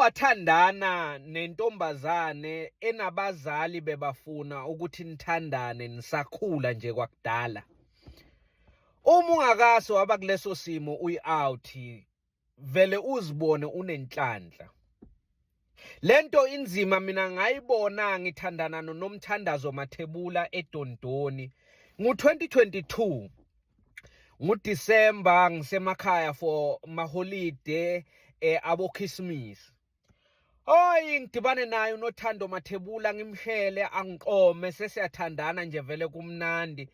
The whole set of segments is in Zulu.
Wathandana nentombazane enabazali bebafuna ukuthi nithandane nisakhula nje kwakudala? Uma ungakaso waba kuleso simo, uyi-out vele, uzibone unenhlanhla. Lento inzima. Mina ngayibona ngithandana noNomthandazo Mathebula eDondoni ngo-2022 nguDisemba, ngisemakhaya for maholide abo Christmas. Hayi, ngidibane naye uNothando Mathebula, ngimshele, angiqome, sesiyathandana nje vele, kumnandi.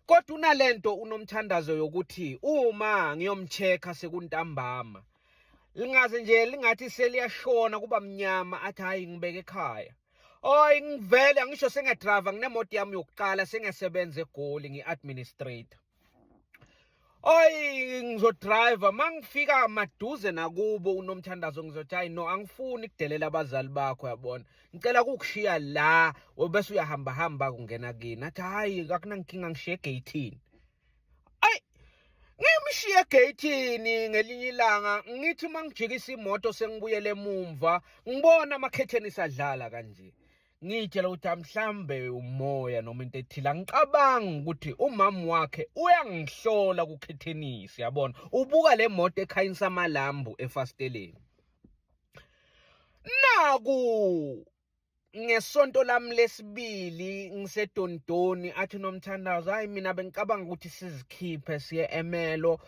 Kodwa unalento uNomthandazo yokuthi uma ngiyomcheck-a sekuntambama, lingaze nje lingathi seliyashona, kuba mnyama, athi, "Hayi, ngibeke ekhaya." Hayi, ngivele angisho, sengiya-drive, nginemoto yami yokuqala, sengiyasebenza eGoli, ngi-administrator. Oyi, ngizodrive, mangifika maduze nakubo uNomthandazo, ngizothi, "Hayi no, angifuni kudelela abazali bakho, yabona, ngicela ukukushiya la, bese uyahamba hamba kungena kini." Athi, "Hayi, akunankinga, ngishiye egeyithini." Ayi, ngimshiye egeyithini. Ngelinye ilanga ngithi uma ngijikisa imoto sengibuyele emumva, ngibona amakhetheni sadlala kanje. Ngitshela ukuthi mhlambe umoya noma into ethile. Angicabangi ukuthi umama wakhe uyangihlola kukhethenisi, yabona, ubuka le moto ekhanyisa amalambu efasteleni. Naku ngesonto lami lesibili ngiseDondoni, athi Nomthandazo, "Hayi, mina bengicabanga ukuthi sizikhiphe siye eMelo,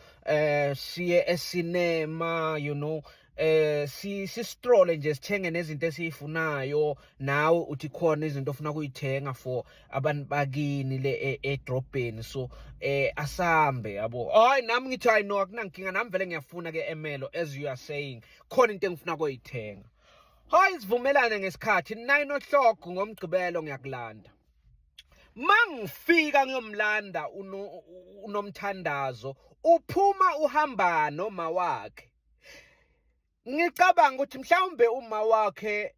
siye ecinema, si stroll nje, sithenge nezinto esiyifunayo. Nawe uthi khona izinto ofuna kuyithenga for abantu bakini le edrobheni, so asambe, yabo." Hayi, nami ngithi, "Hayi no, akunankinga, nami vele ngiyafuna ke eMelo, as you are saying, khona into engifuna kuyithenga." Hayi, sivumelane ngesikhathi, 9 o'clock ngoMgqibelo ngiyakulanda. Mangifika ngiyomlanda uNomthandazo, uphuma uhamba noma wakhe. Ngicabanga ukuthi mhlawumbe uma wakhe,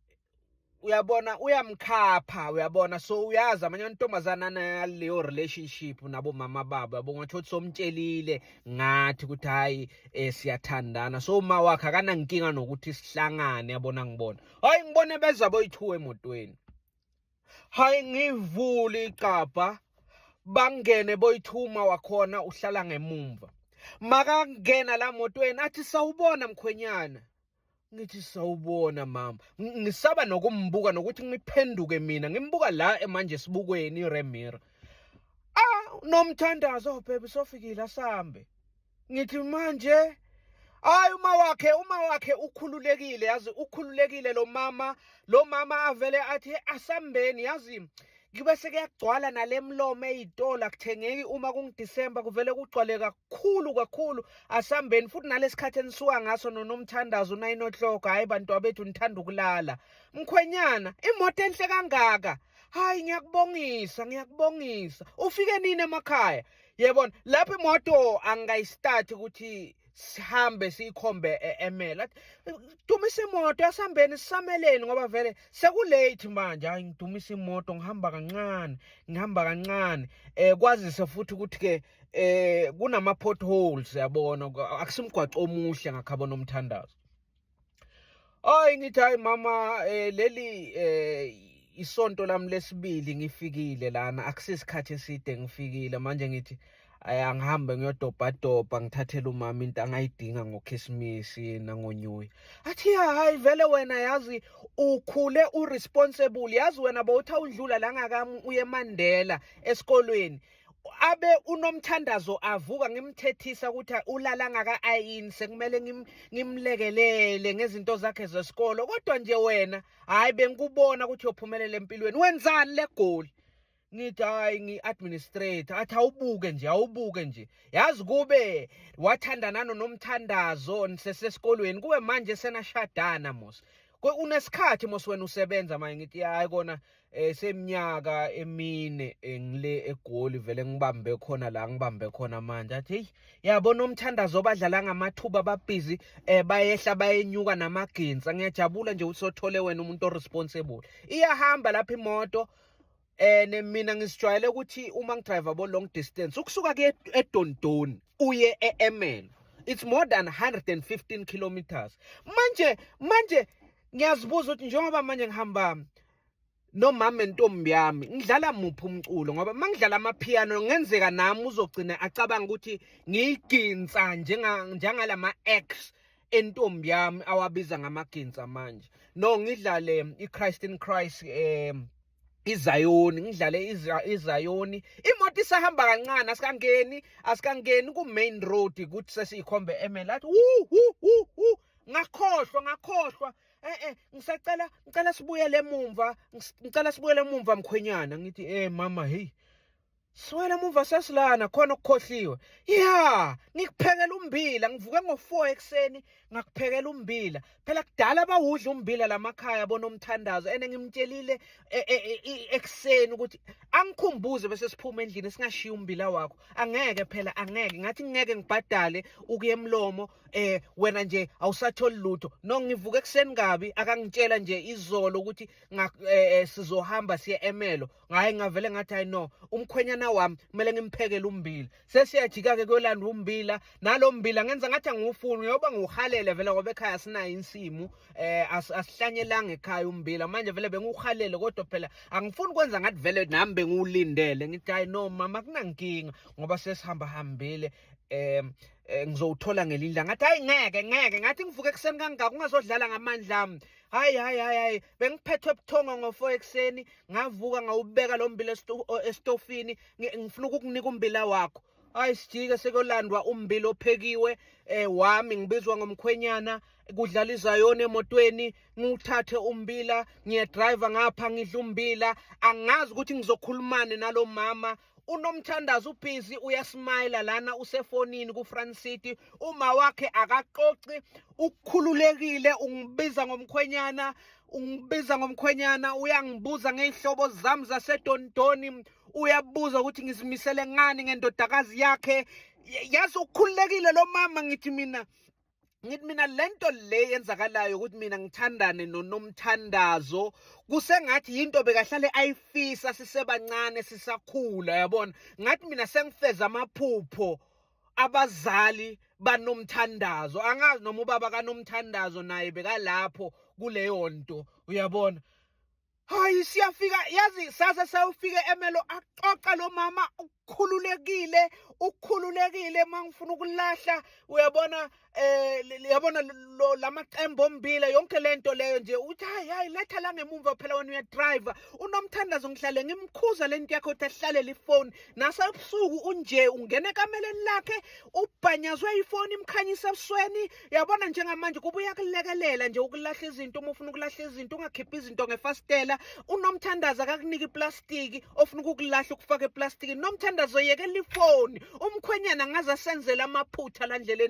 uyabona, uyamkhapha, uyabona, so uyazi amanye amantombazana analeyo relationship nabo mama babo, yabo, ngathi uthi somtshelile ngathi ukuthi hayi, siyathandana, so uma wakhe akanankinga nokuthi sihlangane, yabona. Ngibona, hayi, ngibone beza boyi-two emotweni. Hayi, ngivule icabha, bangene boyi-two, wakhona uhlala ngemumva. Makangena la motweni athi, "Sawubona mkhwenyana." Ngithi, "Sawubona mama." Ngisaba nokumbuka nokuthi ngiphenduke mina ngimbuka la manje esibukweni i-rear mirror. Ah, Nomthandazo, "Oh baby, sofikile, asambe." Ngithi manje, hayi, uma wakhe ukhululekile, yazi, ukhululekile lo mama. Lo mama avele athi, "Asambeni." Yazi, kube sekuyagcwala nalemlomo ey'tolo, akuthengeki uma kunguDisemba, kuvele kugcwale kakhulu kakhulu. "Asambeni futhi, nalesikhathi enisuka ngaso noNomthandazo, 9 o'clock, hhayi bantu abethu, nithanda ukulala. Mkhwenyana, imoto enhle kangaka, hayi, ngiyakubongisa, ngiyakubongisa. Ufike nini emakhaya?" Yebona, lapho imoto angayistart ukuthi sihambe siyikhombe eMelo. Athi, "Dumisa imoto, asambeni, sisameleni ngoba vele sekulate manje." Hayi, ngidumisa imoto, ngihamba kancane, ngihamba kancane, kwazise futhi ukuthi ke kunama potholes, yabona, akusimgwaco omuhle ngakhabo Nomthandazo. Hayi, ngithi, "Hayi mama, leli isonto lami lesibili ngifikile lana, akusisikhathi eside ngifikile manje." Ngithi, "Ayi, angihambe ngiyodobha dobha, ngithathele umama into angayidinga ngoKhisimusi nango-New Year." Athi, "Ya, hayi vele wena, yazi, ukhule uresponsible, yazi wena bowuthi awudlula la ngakami uye eMandela esikolweni, abe uNomthandazo avuka." Ngimthethisa ukuthi ulala ngaka-ayini, sekumele ngimlekelele ngezinto zakhe zesikolo. "Kodwa nje wena, hayi, bengikubona ukuthi uyophumelela empilweni. Wenzani le Goli?" Ngithi, "Hayi, ngi-administrator." Athi, "Awubuke nje, awubuke nje, yazi kube wathandana noNomthandazo nisesesikolweni, kube manje senashadana mos. Unesikhathi mos wena usebenza manje." Ngithi, "Hayi kona, seminyaka emine ngile eGoli, vele ngibambe khona la ngibambe khona manje." Athi, "Hey, yabona umthandazo, badlala ngamathuba, babhizi, bayehla bayenyuka namaginsa. Ngiyajabula nje ukuthi sothole wena umuntu oresponsible." Iyahamba lapha imoto. Mina ngisijwayele ukuthi uma ngidrive abo long distance, ukusuka ke eDondoni uye eEmelo, it's more than 115 kilometers. Manje Ngiyazibuza ukuthi njengoba manje ngihamba nomama entombi yami, ngidlala muphi umculo? Ngoba uma ngidlala amapiano ngenzeka nami uzogcina acabanga ukuthi ngiyiginsa njengalama-ex entombi yami awabiza ngamaginsa manje. No, ngidlale i-Christ in Christ, iZayoni, ngidlale iZayoni. Imoto isahamba kancane, asikangeni ku-main road ukuthi sesiyikhombe emele, athi wu wu wu wu. Ngakhohlwa, ngisacela, ngicela sibuyele emumva, ngicela sibuyele emumva mkhwenyana. Ngithi, mama, hey, siwele emuva, sesilana khona okukhohliwe. Ya, ngikuphekela umbila, ngivuke ngo-4 ekuseni, ngakuphekela umbila. Phela kudala bawudla umbila lamakhaya bona umthandazo, ene ngimtshelile ekuseni ukuthi angikhumbuze bese siphuma endlini, singashiya umbila wakho. Angeke phela, angeke ngathi ngeke ngibhadale ukuya emlomo, wena nje awusatholi lutho. No, ngivuke ekuseni kabi, akangitshela nje izolo ukuthi sizohamba siye emelo. Ngaye ngavele ngathi, hayi no, umkhwenyana wami kumele ngimphekele umbila. Sesiyajika-ke kuyolanda umbila, nalo mbila ngenza ngathi angiwufuni, uyoba ngiwuhalele vele ngoba ekhaya sinayo insimu, asihlanyelanga ekhaya umbila. Manje vele bengiwuhalele, kodwa phela angifuni kwenza ngathi vele nami bengiwulindele. Ngithi, hayi no mama, kunankinga ngoba sesihamba hambile, ngizowuthola ngelinye. Ngathi, hayi ngeke, ngeke, ngathi ngivuke ekuseni kangaka ungazodlala ngamandla ami. Hayi hayi hayi hayi, bengiphethwe buthongo ngo-4 ekuseni, ngavuka ngawubeka lo mbila esitofini, ngifuna ukukunika umbila wakho. Hayi, sijike sekuyolandwa umbila ophekiwe wami, ngibizwa ngomkhwenyana, kudlala iZayoni emotweni, ngiwuthathe umbila, ngiya-drive ngapha ngidla umbila. Angazi ukuthi ngizokhulumane nalo mama. Unomthandazo ubhizi, uyasmayila lana, usefonini ku-front seat, uma wakhe akaxoxi, ukhululekile, ungibiza ngomkhwenyana, ungibiza ngomkhwenyana, uyangibuza ngey'hlobo zami zaseDondoni, uyabuza ukuthi ngizimisele ngani ngendodakazi yakhe. Yazi ukhululekile lo mama. Ngithi mina lento le yenzakalayo ukuthi mina ngithandane noNomthandazo kusengathi yinto bekahlale ayifisa sisebancane, sisakhula, yabona. Ngathi mina sengifeza amaphupho abazali baNomthandazo. Angazi noma ubaba kaNomthandazo naye bekalapho kuleyo nto, uyabona. Hayi, siyafika, yazi sase sayofika emelo, axoxa lo mama, ukhululekile, ukhululekile. Mangifuna ukulahla, uyabona, yabona lamaqembu ombila, yonke lento leyo nje, uthi hayi hayi, letha la ngemumva phela wena uyadriver. Unomthandazo ngihlale ngimkhuza lento yakho ukuthi ahlalele ifoni nasebusuku, unje ungena ekameleni lakhe ubhanyazwe ifoni, imkhanyisa ebusweni, yabona. Njengamanje kuba uyakulekelela nje ukulahla izinto, uma ufuna ukulahla izinto ungakhiphi izinto ngefasitela. Unomthandazo akakunika iplastiki, ofuna ukukulahla ukufaka eplastikini. Nomthandazo, yekela ifoni, umkhwenyana ngaze asenzele amaphutha la ndleleni.